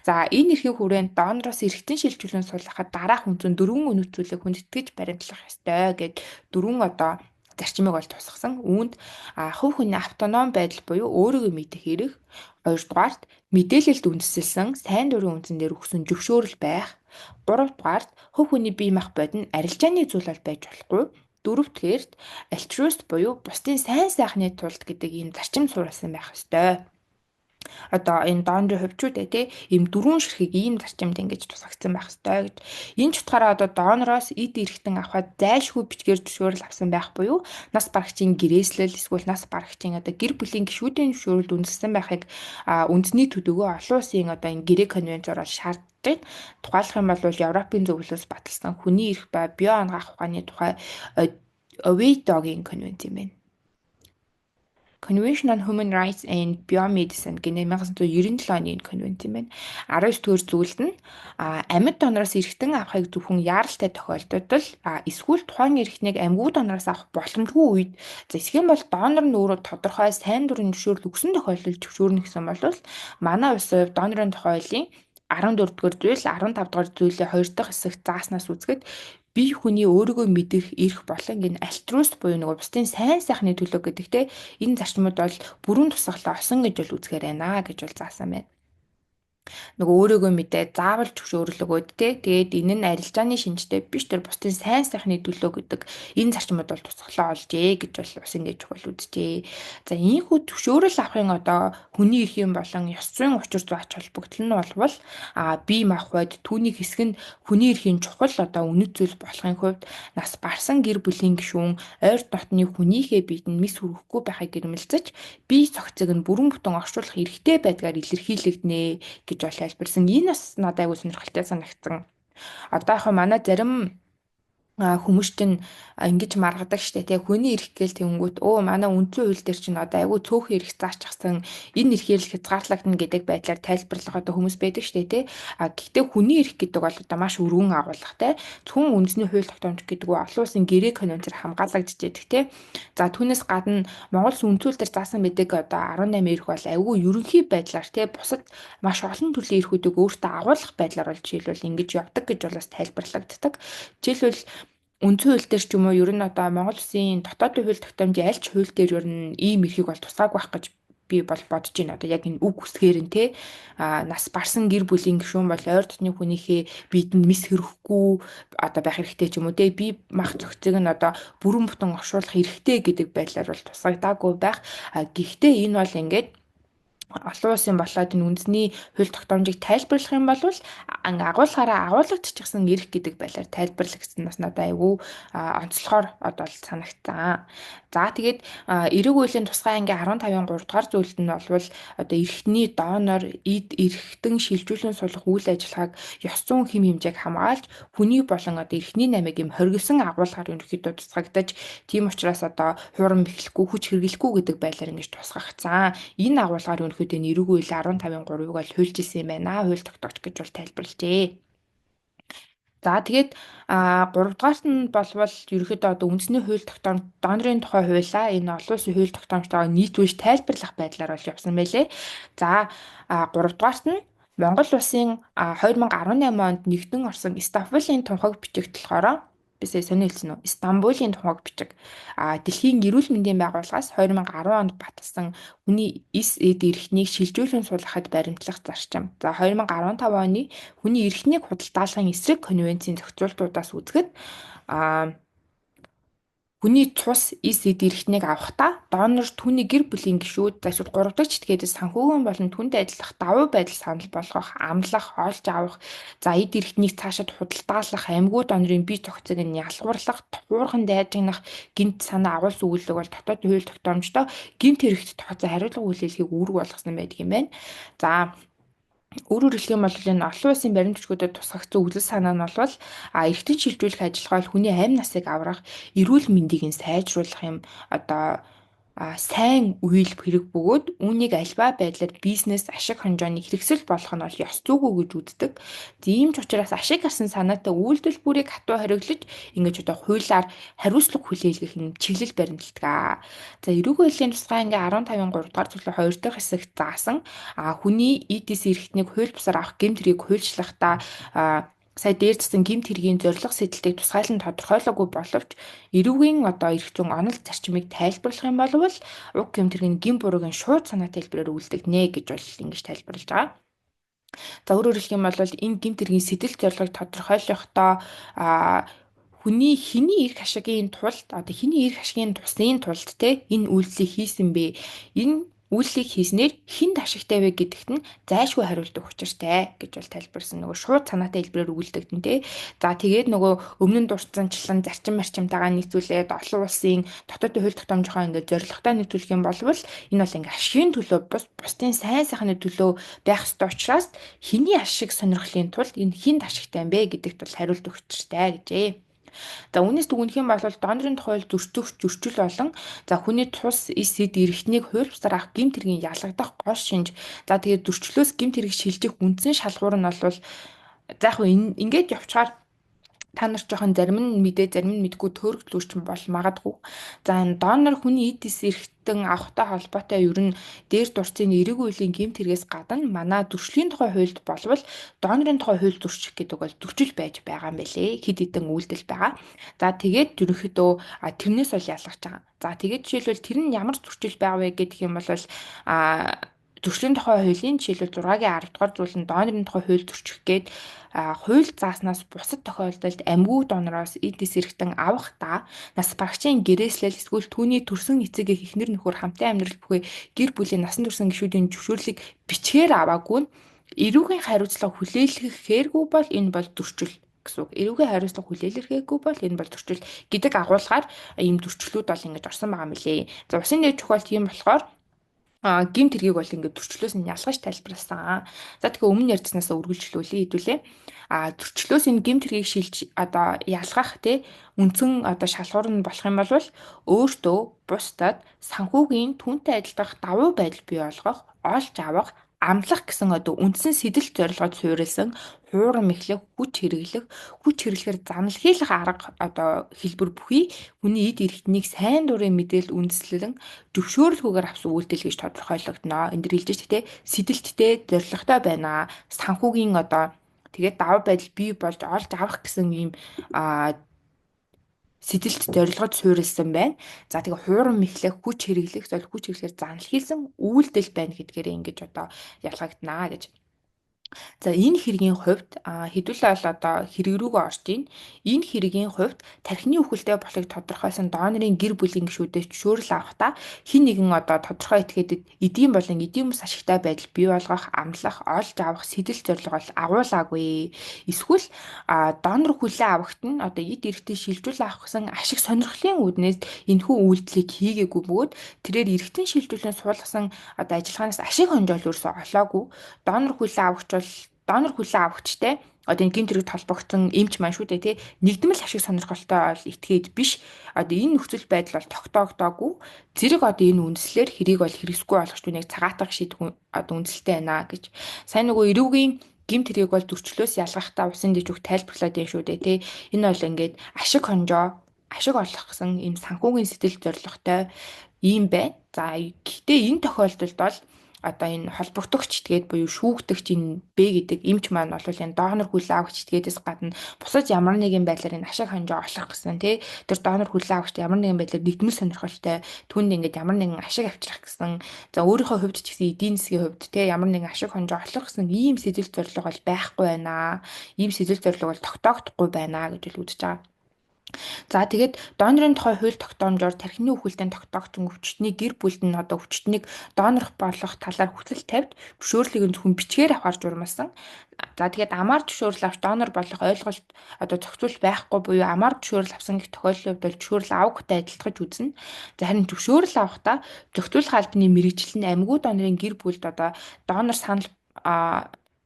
За, энэ эрхийн хүрээнд донороос эргэтэн шилжүүлэн суулгахад дараах үндсэн дөрвөн үнэт зүйлийг хүндэтгэж баримтлах ёстой гэд дөрвөн одоо зарчмыг бол тусгасан. Үүнд хувь хүний автоном байдал буюу өөрийгөө мэдэх эрх, хоёрдугаарт мэдээлэлд үндэслэсэн сайн дурын үндсэн дээр өгсөн зөвшөөрөл байх, гуравдугаарт хувь хүний бие махбод нь арилжааны зүйл бол байж болохгүй, дөрөвдүгээрт альтруист буюу бусдын сайн сайхны тулд гэдэг ийм зарчим суурилсан байх ёстой. Одоо энэ донорын хувьчүүд тий, ийм дөрвөн ширхэг ийм зарчимд ингэж тусгагдсан байх ёстой гэж. Энэ ч утгаараа одоо донороос эд эрхтэн авахад зайлшгүй бичгээр зөвшөөрөл авсан байх буюу нас барагчийн гэрээслэл эсвэл нас барагчийн одоо гэр бүлийн гишүүдийн зөвшөөрөлд үндэслэн байхыг үндэсний төдийгүй олон улсын одоо энэ гэрээ конвенцоор бол шаарддаг байна. Тухайлах юм бол Европын зөвлөлөөс баталсан хүний эрх ба био анагаах ухааны тухай Овидогийн конвенц юм байна. Convention on Human Rights and Biomedicine гэнэ 1997 оны энэ конвенц юм байна. 19 дугаар зүйлд нь амьд донороос эрхтэн авахыг зөвхөн яаралтай тохиолдолд эсвэл тухайн эрхтнийг амьгүй донороос авах боломжгүй үед, за, эсвэл бол донор нь өөрөө тодорхой сайн дурын зөвшөөрөл өгсөн тохиолдолд зөвшөөрнө гэсэн бол манай улсын хувьд донорын тухай хуулийн 14 дугаар зүйл, 15 дугаар зүйлийн 2 дахь хэсэгт зааснаас үзэхэд бие хүний өөрийгөө мэдэх эрх болон энэ альтруист буюу нөгөө бусдын сайн сайхны төлөө гэдэг те энэ зарчмууд бол бүрэн тусгалаа осон гэж бол үзэхээр байна гэж бол заасан байна. Нөгөө өөрөөгөө мэдээ заавал зөвшөөрөл өгөөд те. Тэгээд энэ нь арилжааны шинжтэй биш, тэр бусдын сайн сайхны төлөө гэдэг энэ зарчмууд бол тусгалаа олжээ гэж бол бас ингэж чухал үзжээ. За ийхүү зөвшөөрөл авахын одоо хүний эрхийн болон ёс зүйн учир зүй ач холбогдол нь болвол бие махбод түүний хэсэг нь хүний эрхийн чухал одоо үнэт зүйл болохын хувьд нас барсан гэр бүлийн гишүүн ойр дотны хүнийхээ биед нь мэс хүргэхгүй байхыг гэрмэлзэж бие цогцыг нь бүрэн бүтэн оршуулах эрхтэй байдгаар илэрхийлэгдэнэ гэж бол тайлбарлсан. Энэ бас надад айгүй сонирхолтой санагдсан. Одоо яг манай зарим хүмүүс чинь ингэж маргадаг штэ тий, хүний эрх гээл тэнгүүт манай үндсэн хууль дээр чинь одоо айгүй цөөхөн эрх заачихсан, энэ эрхээр л хязгаарлагдана гэдэг байдлаар тайлбарлах одоо хүмүүс байдаг штэ тий. А гэхдээ хүний эрх гэдэг бол одоо маш өргөн агуулгатай. Зөвхөн үндэсний хууль тогтоомж гэдэг нь олон улсын гэрээ конвенцээр хамгаалагдаж байдаг тий. За түүнээс гадна Монгол улсын үндсэн хууль дээр заасан мэдэг одоо 18 эрх бол айгүй ерөнхий байдлаар тий, бусад маш олон төрлийн эрхүүдийг өөртөө агуулах байдлаар бол жишээлбэл ингэж явдаг гэж бол бас тайлбарлагддаг. Жишээлбэл үндсэн хууль дээр ч юм уу, ер нь одоо Монгол улсын дотоодын хууль тогтоомжийн аль ч хууль дээр ер нь ийм эрхийг бол тусгаагүй байх гэж би бол бодож байна. Одоо яг энэ үг үсгээр нь те, нас барсан гэр бүлийн гишүүн бол ойр дотны хүнийхээ бидэнд мэс хөрөхгүй одоо байх хэрэгтэй ч юм уу те, бие мах зохицыг нь одоо бүрэн бүтэн оршуулах хэрэгтэй гэдэг байдлаар бол тусгагдаагүй байх. А гэхдээ энэ бол ингээд олон улсын болоод энэ үндэсний хууль тогтоомжийг тайлбарлах юм бол агуулгаараа агуулгадчихсан эрх гэдэг байдлаар тайлбарлагдсан бас надад айгүй онцлогоор одоо санагдсан. За тэгээд эрэг хуулийн тусгай ангийн 15-ын 3 дугаар зүйлд нь болвол одоо эрхтний донор эд эрхтэн шилжүүлэн суулгах үйл ажиллагааг ёс зүйн хэм хэмжээг хамгаалж хүний болон одоо эрхтний намыг юм хоригдсон агуулгаар ерөнхийдөө тусгагдаж, тийм учраас одоо хурам бэхлэхгүй, хүч хэрэглэхгүй гэдэг байдлаар ингэж тусгагдсан. Энэ агуулгаар ерөнхийдөө энэ эрэг хууль 15-ын 3-ыг бол хуульчилсан юм байна. Хууль тогтоогч гэж бол тайлбарлажээ. За тэгээд 3 дугаарт нь болвол ерөнхийдөө одоо үндэсний хууль тогтоомж донорын тухай хуулиа энэ олон улсын хууль тогтоомжтойгоо нийцүүлж тайлбарлах байдлаар бол явсан байлээ. За 3 дугаарт нь Монгол улсын 2018 онд нэгдэн орсон Стамбулын тунхаг бичигт болохоор би сая сони хэлсэн үү? Стамбулын тунхаг бичиг. Дэлхийн эрүүл мэндийн байгууллагаас 2010 онд баталсан хүний эс эд эрхтнийг шилжүүлэн суулгахад баримтлах зарчим. За 2015 оны хүний эрхтнийг худалдаалахын эсрэг конвенцийн зохицуултуудаас үзэхэд хүний цус эс эд эрхтнийг авахдаа донор түүний гэр бүлийн гишүүд эсвэл 3 дахь читгээдээс санхүүгийн болон түүнтэй адилах давуу байдал санал болгох, амлах, олж авах, за эд эрхтнийг цаашид худалдаалах, амьгүй донорын бие цогцыг нь ялгуурлах, туурхан дайжигнах, гэмт санаа агуулсан өгүүлэг бол дотоод хууль тогтоомжтой гэмт хэрэгт тооцоо хариуцлага хүлээлгэхийг үүрэг болгосон байдаг юм байна. За өөрөөр хэлэх юм бол энэ олон улсын баримт бичгүүдэд тусгагдсан үзэл санаа нь бол эргэтэн шилжүүлэх ажиллагаа бол хүний амь насыг аврах, эрүүл мэндийг нь сайжруулах юм одоо сайн үйл хэрэг бөгөөд үүнийг альва байдлаар бизнес ашиг хонжооны хэрэгсэл болох нь бол ёс зүйгүй гэж үздэг. Тийм ч учраас ашиг гарсан санаатай үйлдэл бүрийг хатуу хориглож ингэж одоо хуулиар хариуцлага хүлээлгэх юм чиглэл баримталдаг. За эрүүг хуулийн тусгай ангийн 15-ын 3 дугаар зүйлийн 2 дахь хэсэгт заасан хүний эдис эрхтнийг хууль бусаар авах гэмт хэргийг хуульчлахдаа сая дээр засан гэмт хэргийн зорилго сэтэлтийг тусгайлан тодорхойлоогүй боловч эрүүгийн одоо эрх зүйн онол зарчмыг тайлбарлах юм бол уг гэмт хэрэг нь гэм бурууг нь шууд санаа тайлбараар үлдэгдэнэ гэж бол ингэж тайлбарлаж байгаа. За өөрөөр хэлэх юм бол энэ гэмт хэргийн сэтэл зорилгыг тодорхойлохдоо хүний хэний эрх ашигын тулд одоо хэний эрх ашигын тусын тулд те энэ үйлдэлийг хийсэн бэ? Энэ үйлдэлийг хийснээр хүнд ашигтай вэ гэдэгт нь зайлшгүй хариулт өгөх учиртай гэж бол тайлбарсан. Нөгөө шууд санаатай хэлбэрээр өгүүлдэгдэн те. За тэгээд нөгөө өмнө нь дурдсанчлан зарчим марчимтайгаа нийцүүлээд олон улсын дотоодын хууль тогтоомжийнхоо ингээд зорилготой нийцүүлэх юм бол энэ бол ингээд ашигын төлөө бусдын сайн сайхны төлөө байх ёстой учраас хэний ашиг сонирхлын тулд энэ хүнд ашигтай юм бэ гэдэгт бол хариулт өгөх учиртай гэжээ. За үүнээс дүгнэх юм бол донорын тухай зөрчөх зөрчил болон за хүний цус эс эд эрхтнийг хууль бусаар авах гэмт хэргийн ялгагдах гол шинж. За тэгээд зөрчлөөс гэмт хэрэг шилжих үндсэн шалгуур нь бол за яг хөө ингээд явчаар та нар жоохон зарим нь мэдээ зарим нь мэдгүй төөрөгдлүүч бол магадгүй. За энэ донор хүний эд эс эрхтэн авахтай холбоотой ер нь дээр дурдсан эрэг үеийн гэмт хэрэгээс гадна манай зөрчлийн тухай хуульд болвол донорын тухай хууль зөрчих гэдэг бол зөрчил байж байгаа юм байлээ. Хэд хэдэн үйлдэл байгаа. За тэгээд ерөнхийдөө тэрнээс бол ялгарч байгаа. За тэгээд жишээлбэл тэр нь ямар зөрчил байгаа вэ гэх юм бол Зөрчлийн тухай хуулийн жишээлбэл 6-гийн 10 дугаар зүйл нь донорын тухай хууль зөрчих гээд хууль зааснаас бусад тохиолдолд амьгүй донороос эд эс эрхтэн авахдаа нас барагчийн гэрээслэл эсвэл түүний төрсөн эцэг эх эхнэр нөхөр хамтын амьдрал бүхий гэр бүлийн насан туршийн гишүүдийн зөвшөөрлийг бичгээр аваагүй нь эрүүгийн хариуцлага хүлээлгэхээргүй бол энэ бол зөрчил гэсэн үг. Эрүүгийн хариуцлага хүлээлгэхээгүй бол энэ бол зөрчил гэдэг агуулгаар ийм зөрчлүүд бол ингэж орсон байгаа юм лээ. За усын нэр чухал тийм болохоор гэмт хэргийг бол ингээд зөрчлөөс нь ялгаж тайлбарласан. За тэгэхээр өмнө ярьснаас үргэлжлүүлье хэдүүлээ. Зөрчлөөс энэ гэмт хэргийг шилж одоо ялгах тий үндсэн одоо шалгуур нь болох юм бол өөртөө бусдад санхүүгийн түүнтэй адилдах давуу байдал бий болгох, олж авах, амлах гэсэн одоо үндсэн сэдэл зорилгоод суурилсан хуурам эхлэх, хүч хэрэглэх, хүч хэрэглэхээр замналхийлэх арга одоо хэлбэр бүхий хүний эд эрхтнийг сайн дурын мэдээлэл үндэслэн зөвшөөрлгүйгээр авсан үйлдэл гэж тодорхойлогдоно. Энэ дэр хэлж шүү дээ, сэдэлттэй, зорилготой байна. Санхүүгийн одоо тэгээд давуу байдал бий болж олж авах гэсэн ийм сэдэлт зорилгод суурилсан байна. За тэгээ хуурам эхлэх, хүч хэрэглэх, зол хүч хэрэглэхээр заналхийлсан үйлдэл байна гэдгээрээ ингэж одоо ялгагдана гэж. За энэ хэргийн хувьд хэдүүлээ бол одоо хэрэг рүүгээ орж ийн. Энэ хэргийн хувьд тархины үхэлтэй болохыг тодорхойлсон донорын гэр бүлийн гишүүдээс зөвшөөрөл авахдаа хэн нэгэн одоо тодорхой этгээдэд эдийн болон эдийн бус ашигтай байдал бий болгох, амлах, олж авах сэдэл зорилго бол агуулаагүй. Эсвэл донор хүлээн авахт нь одоо эд эрхтээ шилжүүл авах гэсэн ашиг сонирхлын үүднээс энэхүү үйлдэлийг хийгээгүй бөгөөд тэрээр эрхтэн шилжүүлэн суулгасан одоо ажиллагаанаас ашиг хонжоол ерөөсөө олоогүй. Донор хүлээн авахч бол донор хүлээн авахчтай одоо энэ гэмт хэрэг холбогдсон эмч маань шүү дээ тий нэгдмэл ашиг сонирхолтой бол этгээд биш. Одоо энэ нөхцөл байдал бол тогтоогдоогүй. Зэрэг одоо энэ үндслээр хэрийг бол хэрэгсэхгүй болгож түүнийг цагаатах шийдэх одоо үндсэлтэй байна гэж. Сайн нөгөө эрүүгийн гэмт хэргийг бол зөрчлөөс ялгахтаа усын дэж үг тайлбарлаад байна шүү дээ тий. Энэ бол ингээд ашиг хонжоо ашиг олох гэсэн ийм санхүүгийн сэтэл зорилготой ийм байна. За гэхдээ энэ тохиолдолд бол одоо энэ холбогдогч этгээд буюу шүүгдэгч энэ Б гэдэг эмч маань бол энэ донор хүлээн авахч этгээдээс гадна бусад ямар нэгэн байдлаар энэ ашиг хонжоо олох гэсэн тий тэр донор хүлээн авахч ямар нэгэн байдлаар нэгдмэл сонирхолтой түүнд ингээд ямар нэгэн ашиг авчрах гэсэн за өөрийнхөө хувьд ч гэсэн эдийн засгийн хувьд тий ямар нэгэн ашиг хонжоо олох гэсэн ийм сэтэл зорилго бол байхгүй байна. Ийм сэтэл зорилго бол тогтоогдохгүй байна гэж л үзэж байгаа. За тэгээд донорын тухай хууль тогтоомжоор тархины үхэлтэнд тогтоогдсон өвчтний гэр бүлд нь одоо өвчтнийг донорх болох талаар хүсэл тавьд зөвшөөрлийг нь зөвхөн бичгээр авахар журмалсан. За тэгээд амаар зөвшөөрөл авч донор болох ойлголт одоо зохицуул байхгүй буюу амаар зөвшөөрөл авсан гэх тохиолдлын хувьд бол зөвшөөрөл авахтай адилтгаж үзнэ. За харин зөвшөөрөл авахдаа зохицуулах албаны мэргэжил нь амьгүй донорын гэр бүлд одоо донор санал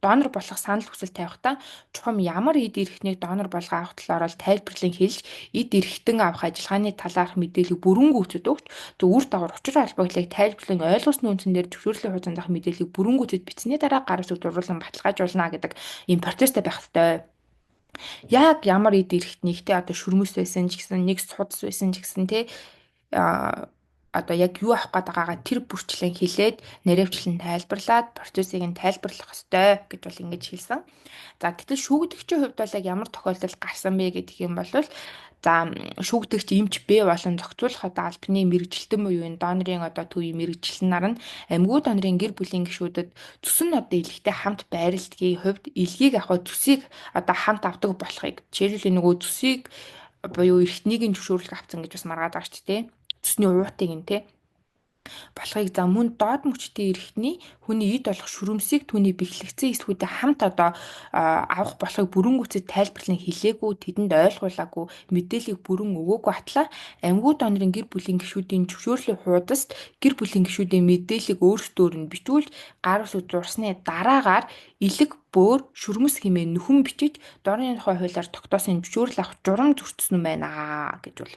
донор болох санал хүсэл тавихтаа чухам ямар эд эрхтнийг донор болгон авах талаар бол тайлбарлан хэлж эд эрхтэн авах ажиллагааны талаарх мэдээллийг бүрэн гүйцэд өгч зөв үр дагавар учир холбогдлыг тайлбарлан ойлгосны үндсэн дээр зөвшөөрлийн хугацаанд авах мэдээллийг бүрэн гүйцэд бичсэний дараа гар үсэг зурулан баталгаажуулна гэдэг ийм процесстэй байх ёстой. Яг ямар эд эрхтнийг те одоо шүрмэс байсан ч гэсэн нэг судас байсан ч гэсэн те одоо яг юу авах гээд байгаагаа тэр бүрчлэн хэлээд наривчлан тайлбарлаад процессыг нь тайлбарлах ёстой гэж бол ингэж хэлсэн. За гэтэл шүүгдэгчийн хувьд бол яг ямар тохиолдол гарсан бэ гэдэг юм бол за шүүгдэгч эмч Б болон зохицуулах одоо албаны мэргэжилтэн буюу энэ донорын одоо төвийн мэргэжилтэн нар нь амьгүй донорын гэр бүлийн гишүүдэд цөсөн одоо элэгтэй хамт байрладгийн хувьд элгийг авах цөсийг одоо хамт авдаг болохыг жишээлбэл нөгөө цөсийг буюу эрхтнийг нь зөвшөөрлөх авсан гэж бас маргаад байгаа шүү дээ цөсний уутыг нь те болохыг за мөн доод мөчтэй эрхтний хүний эд болох шүрэмсийг түүний бэхлэгдсэн эсвүүдэд хамт одоо авах болохыг бүрэн гүйцэд тайлбарлан хэлээгүй тэдэнд ойлгуулаагүй мэдээллийг бүрэн өгөөгүй атлаа амьгүй донорын гэр бүлийн гишүүдийн зөвшөөрлийн хуудаст гэр бүлийн гишүүдийн мэдээллийг өөрсдөөр нь бичүүлж гар үсэг зурсны дараагаар элэг бөөр шүрмэс хэмээн нөхөн бичиж дорны тухай хуулиар тогтоосон зөвшөөрөл авах журам зөрчсөн байна гэж бол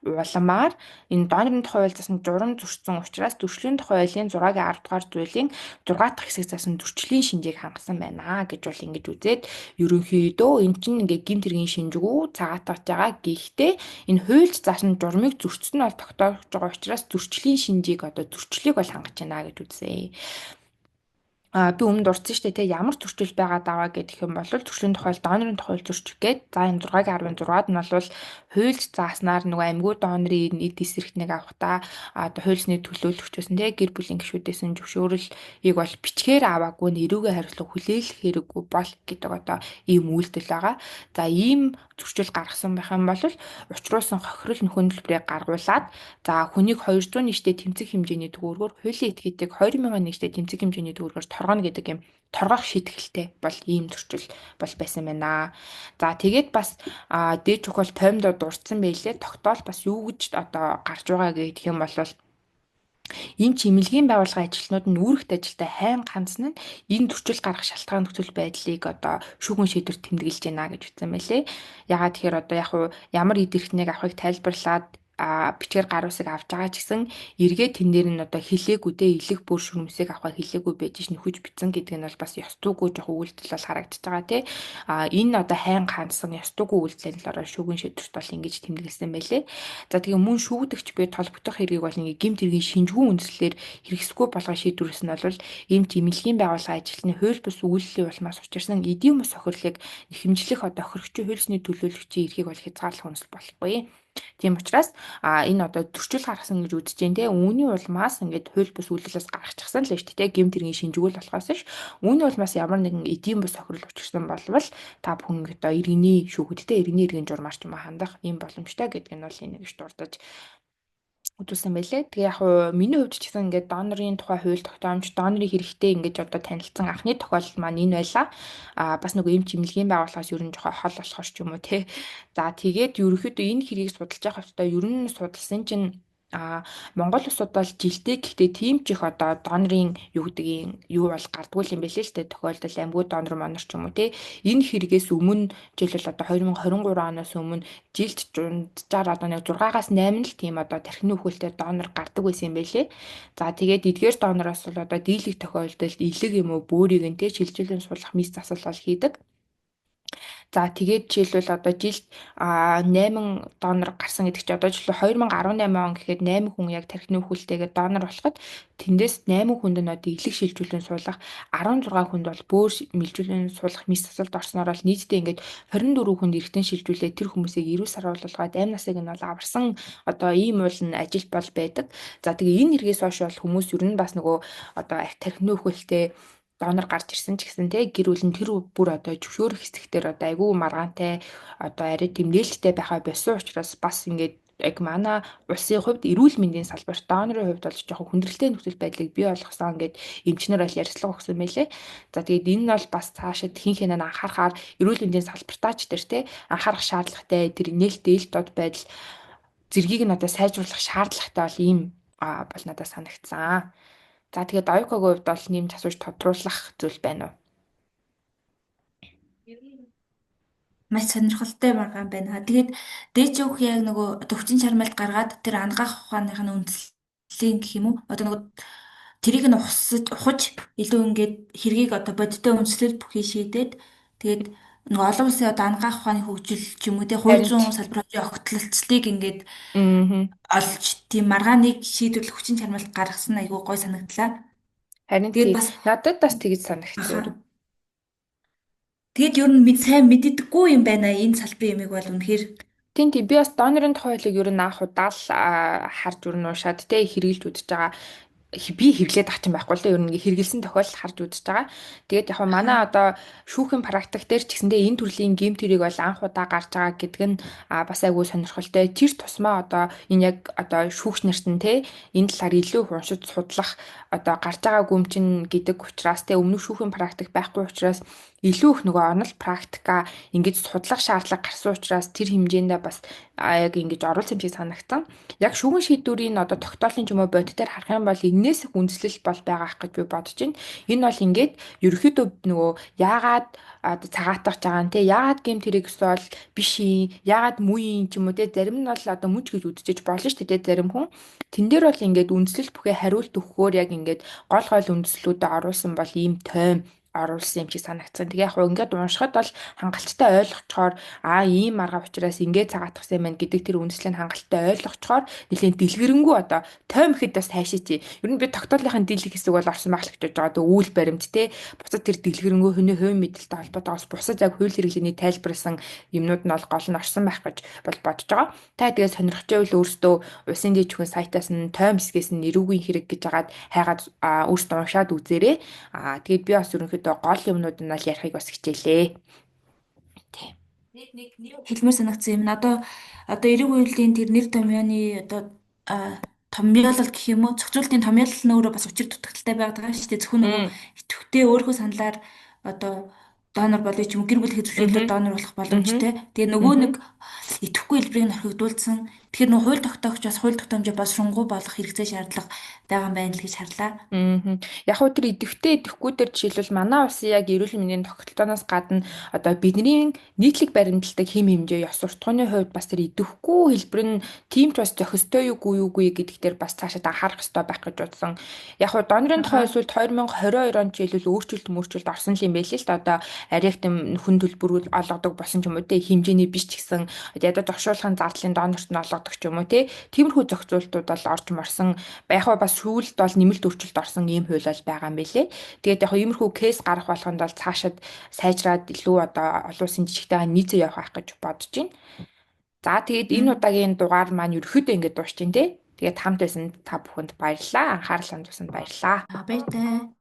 Уламаар энэ донорын тухай хууль заасан журам зөрчсөн учраас зөрчлийн тухай хуулийн 6-гийн 10 дугаар зүйлийн 6 дахь хэсэг заасан зөрчлийн шинжийг хангасан байна гэж бол ингэж үзээд ерөнхийдөө эн чинь ингээ гэмт хэргийн шинжгүй цагаатгаж байгаа. Гэхдээ энэ хуульч заасан журмыг зөрчсөн нь бол тогтоож байгаа учраас зөрчлийн шинжийг одоо зөрчлийг бол хангаж байна гэж үзсэн. Би өмнө дурдсан шүү дээ, те, ямар зөрчил байгаа даваа гэх юм бол зөрчлийн тохиол донорын тохиол зөрчих гээд, за энэ 6.16-ад нь бол хуульд зааснаар нөгөө амьгүй донорын эд эсрэгтнийг авахдаа одоо хууль төлөөлөгч байсан те, гэр бүлийн гишүүдээс нь зөвшөөрөлийг бол бичгээр аваагүй нь эрүүгээ хариуцлага хүлээлгэх хэрэггүй бол гэдэг одоо ийм үйлдэл байгаа. За ийм зөрчил гаргасан байх юм бол учруулсан хохирол нөхөн төлбөрийг гаргуулад, за хүнийг 200 нийтдээ тэмцэх хэмжээний төгрөгөөр, хуулийн этгээдийг 2000 нийтдээ тэмцэх хэмжээний төгрөгөөр торгоно гэдэг юм торгох шийтгэлтэй бол ийм зөрчил бол байсан байна. За тэгээд бас дээд чухал тоймдоо дурдсан байлээ. Тогтоол бас юу гэж одоо гарч байгаа гэх юм бол ийм чимэлгийн байгууллагын ажилтнууд нь үүрэгт ажилдаа сайн хандсан нь энэ зөрчил гаргах шалтгаан нөхцөл байдлыг одоо шүүгэн шийдвэр тэмдэглэж байна гэж үзсэн байлээ. Ягаад тэгэхээр одоо яг уу ямар эд эрхтнийг авахыг тайлбарлаад бичгээр гар усыг авч байгаа ч гэсэн эргээд тэн дээр нь одоо хилээгүй те, илэг бүр шүрмсийг авахыг хилээгүй байж ш нөхөж битсэн гэдэг нь бол бас ёс зүйгүй жоох үйлдэл бол харагдаж байгаа те. Энэ одоо сайн хандсан ёс зүйгүй үйлдлийн талаараа шүүгэн шийдвэрт бол ингэж тэмдэглэсэн байлээ. За тэгээ мөн шүүгдэгч буй толбогдох хэргийг бол ингээ гэмт хэргийн шинжгүй үндслээр хэрэгсэхгүй болгон шийдвэрлэсэн нь бол ийм чимэлгийн байгууллагын ажилтны хууль бус үйлдэлийн улмаас учирсан эдийн бус хохирлыг нэхэмжлэх одоо хохирогчийн хууль ёсны төлөөлөгчийн эрхийг бол хязгаарлах үндэслэл болохгүй. Тийм учраас энэ одоо зөрчил гаргасан гэж үзэж जैन те, үүний улмаас ингээд хууль бус үйлдэлээс гаргачихсан л шүү дээ, гэмт хэргийн шинжгүүл болохоос ш. Үүний улмаас ямар нэгэн эдийн бус хохирол учирсан болвол та бүхэн одоо иргэний шүүхэд те, иргэний иргэн журмаар ч юм уу хандах ийм боломжтой гэдг нь бол энэ гэж дурдаж үзүүлсэн байлээ. Тэгээ яг хуу миний хувьд ч гэсэн ингээд донорын тухай хууль тогтоомж, донорын хэрэгтэй ингээд одоо танилцсан анхны тохиолдол маань энэ байлаа. Бас нөгөө эмч эмнэлгийн байгууллагаас ер нь жоохон хол болохоор ч юм уу те. За тэгээд ерөнхийдөө энэ хэргийг судалж явах хэвээр ер нь судалсан чинь Монгол улсууд бол жилдээ гэхдээ тийм ч их одоо донорын юу гэдгийг юу бол гардггүй юм билээ л дээ, тохиолдол амьгүй донор монор ч юм уу те. Энэ хэрэгээс өмнө жишээлбэл одоо 2023 оноос өмнө жилд дунджаар одоо нэг 6-аас 8 л тийм одоо тархины үхэлтэй донор гардаг байсан юм байлээ. За тэгээд эдгээр донороос бол одоо дийлэх тохиолдолд элэг юм уу бөөрийг нь те шилжүүлэн суулгах мис засал бол хийдэг. За тэгээд жишээлбэл одоо жилд 8 донор гарсан гэдэг чинь одоо жишээлбэл 2018 он гэхэд 8 хүн яг тархины үхэлтэйгээ донор болоход тэндээс 8 хүнд нь одоо элэг шилжүүлэн суулгах, 16 хүнд бол бөөр мэлжүүлэн суулгах мис засалд орсноор бол нийтдээ ингээд 24 хүнд эргэтэн шилжүүлээ тэр хүмүүсийг эрүүл саруулгаад амь насыг нь бол аварсан одоо ийм уул нь ажил бол байдаг. За тэгээ энэ хэрэгээс хойш бол хүмүүс ер нь бас нөгөө одоо тархины үхэлтэй донор гарч ирсэн ч гэсэн те, гэр бүл нь тэр бүр одоо зөвшөөрөх хэсэгтэр одоо айгүй маргаантай одоо арай тийм нээлттэй байхаа болсон учраас бас ингээд яг манай улсын хувьд эрүүл мэндийн салбарт донорын хувьд бол жоохон хүндрэлтэй нөхцөл байдлыг бий болгосон гэд эмчнэр бол ярилцлага өгсөн мэлээ. За тэгээд энэ нь бол бас цаашид хин хинэн анхаарахаар эрүүл мэндийн салбартаач тэр те анхаарах шаардлагатай, тэр нээлттэй ил дод байдал зэргийг нь одоо сайжруулах шаардлагатай бол ийм бол надад санагдсан. За тэгээд Оюукагийн хувьд бол нэмж асууж тодруулах зүйл байна уу? Маш сонирхолтой маргаан байна. Тэгээд дээд өөх яг нөгөө одоо хүчин чармайлт гаргаад тэр ангаах ухааных нь үндслийн гэх юм уу? Одоо нөгөө тэрийг нь ухсаж ухаж илүү ингээд хэргийг одоо бодиттой үндэслэл бүхий шийдээд тэгээд нөгөө олон улсын одоо ангаах ухааны хөгжил ч юм уу те, хууль зүйн салбарын огтлолцлыг ингээд олж тийм маргааныг шийдвэрлэх хүчин чармайлт гаргасан айгүй гой санагдлаа. Харин Тэгээд тий, бас надад бас тэгж санагдсан. аха. Тэгээд ер нь сайн мэддэггүй юм байна энэ салбарын юмыг бол үнэхээр. Тийм тийм, би бас донорын тухай хуулийг ер нь анх удаа л харж ер нь уншаад те хэрэгжилж үзэж байгаа, би хэвлээд авч юм байхгүй л дээ. Ер нь ингээ хэрэгэлсэн тохиолдол харж үзэж байгаа. Тэгээд яг манай одоо шүүхийн практик дээр ч гэсэндээ энэ төрлийн гэмт хэрэг бол анх удаа гарч байгаа гэдэг нь бас айгүй сонирхолтой. Тэр тусмаа одоо энэ яг одоо шүүгч нарт нь те энэ талаар илүү их уншиж судлах одоо гарч байгаа гүм чинь гэдэг учраас те, өмнөх шүүхийн практик байхгүй учраас илүү их нөгөө онол практика ингэж судлах шаардлага гарсан учраас тэр хэмжээндээ бас яг ингэж оруулсан юм шиг санагдсан. Яг шүүгэн шийдвэрийн одоо тогтоолын ч юм уу бодит дээр харах юм бол энээс их үндэслэл бол байгаа ах гэж би бодож байна. Энэ бол ингээд ерөөхдөө нөгөө яагаад одоо цагаатгаж байгаа нь те, яагаад гэмт хэрэг эсвэл биш юм, яагаад муу юм ч юм уу те, зарим нь бол одоо мөн ч гэж үзчихэж болно шүү дээ зарим хүн. Тэн дээр бол ингээд үндэслэл бүхээ хариулт өгөхөөр яг ингээд гол гол үндэслэлүүдэд оруулсан бол ийм тойм оруулсан юм шиг санагдсан. Тэгээ яг хуу ингээд уншихад бол хангалттай ойлгочхоор аа ийм маргаа учраас ингээд цагаатгсан юм байна гэдэг тэр үндслийг хангалттай ойлгочхоор нэлээд дэлгэрэнгүй одоо тойм ихэд бас хайшаа чи. Ер нь би тогтоолынхын дийлэх хэсэг бол орсон байх л гэж бодож байгаа. Одоо үйл баримт те бусад тэр дэлгэрэнгүй хүний хувийн мэдээлэлтэй холбоотой бас бусад яг хууль хэрэглээний тайлбарласан юмнууд нь бол гол нь орсон байх гэж бол бодож байгаа. Та тэгээ сонирхож байвал өөрсдөө улсын дээд чүхэн сайтаас нь тойм хэсгээс нь эрүүгийн хэрэг гэж хагаад хайгаад өөрсдөө уншаад үзээрэй. Аа тэгээд би бас ерөнхийдөө гол юмнууд нь бол ярихыг бас хичээлээ. Тийм. Хэлмээр санагдсан юм. Одоо одоо эрэг үйлийн тэр нэр томьёоны одоо томьёолол гэх юм уу, зохицуултын томьёолол нь өөрөө бас учир дутагдалтай байгаад байгаа шүү дээ. Зөвхөн нөгөө идэвхтэй өөрийнхөө саналаар одоо донор болъё ч юм уу, гэр бүлийн зөвшөөрлөөр донор болох боломжтой. Тэгээ нөгөө нэг идэвхгүй хэлбэрийг нь орхигдуулсан. Тэгэхээр нөгөө хууль тогтоогч бас хууль тогтоомжоо бас шунгуу болох хэрэгцээ шаардлага байгаа юм байна л гэж харлаа. Яг хуу тэр идэвхтэй идэвхгүй дээр жишээлбэл манай улсын яг эрүүл мэндийн тогтолцооноос гадна одоо бидний нийтлэг баримталдаг хэм хэмжээ ёс суртахууны хувьд бас тэр идэвхгүй хэлбэр нь тийм ч бас зохистой юугүй юугүй гэдэг дээр бас цаашаад анхаарах ёстой байх гэж бодсон. Яг хуу донорын тухай эсвэл 2022 он жишээлбэл өөрчлөлт мөрчлөлт орсон юм байл л да. Одоо ариахтам хүн төлбөрүүд олгодог болсон ч юм уу те, хэмжээний биш ч гэсэн ядаж оршуулгын зардлын донорт нь олгодог ч юм уу те. Тиймэрхүү зохицуултууд бол орж морсон. Яг хуу бас сүүлд бол нэмэлт өөрчлөлт орсон ийм хууль бол байгаа юм билэ. Тэгээд яг иймэрхүү кейс гарах болгонд бол цаашид сайжраад илүү одоо олон улсын жижигтэйгээ нийцээ явах байх гэж бодож байна. За тэгээд энэ удаагийн дугаар маань ерөөхдөө ингэж дуусч байна те. Тэгээд хамт байсан та бүхэнд баярлалаа. Анхаарал хандуулсанд баярлалаа. Баяртай.